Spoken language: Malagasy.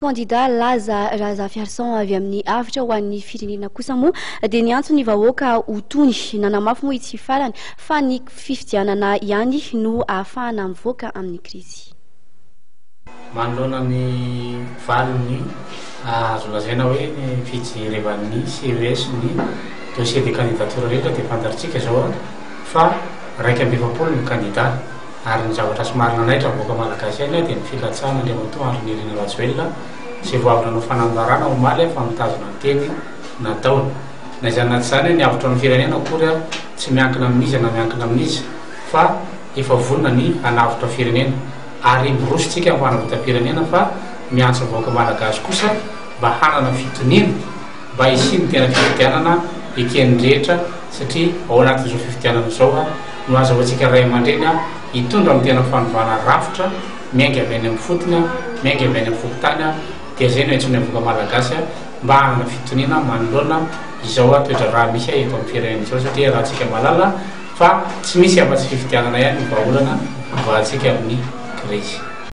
Kandida Laza Razafiarison avy amin'ny Avotra ho an'ny Firenena kosa moa dia niantso ny vahoaka ho tony. Nanamafy moa ity farany fa ny fifidianana ihany no ahafahana mivoaka amin'ny krizy. Manoloana ny valiny azo lazaina hoe ny fijerevan'ny CES ny dossier de candidature rehetra dia fantatritsika izao fa 41 ny kandida. Ary ny zavatra somary nanaitra ny vahoaka malagasy ihany dia ny filatsahan'Andriamatoa Andry Nirina Rajoelina izay vao avy nanao fanambarana omaly fa mitazona ny teny nataony. Na izany na tsy izany, ny avotra ny firenena akory tsy miankina amin'iza na miankina amin'iza fa efa vonona ny hanavotra firenena ary miroso tsika amin'ny fanavotam-pirenena fa miantso ny vahoaka malagasy kosa mba hanana fitoniana mba hisian'ny tena fifidianana eken'ny rehetra satria ao anatin'izao fifidianana izao no azahoantsika ray aman-dreny hitondra amin'ny tena fanovana rafitra miainga avy any amin'ny fotony, miainga avy any amin'ny fokontany dia izay no iantsoana ny vahoaka malagasy mba hanana fitoniana manoloana izao toe-draharaha misy eto amin'ny firenena izao satria iarahantsika mahalala fa tsy misy afa-tsy fifidianana ihany no vahaolana hivoahantsika amin'ny krizy.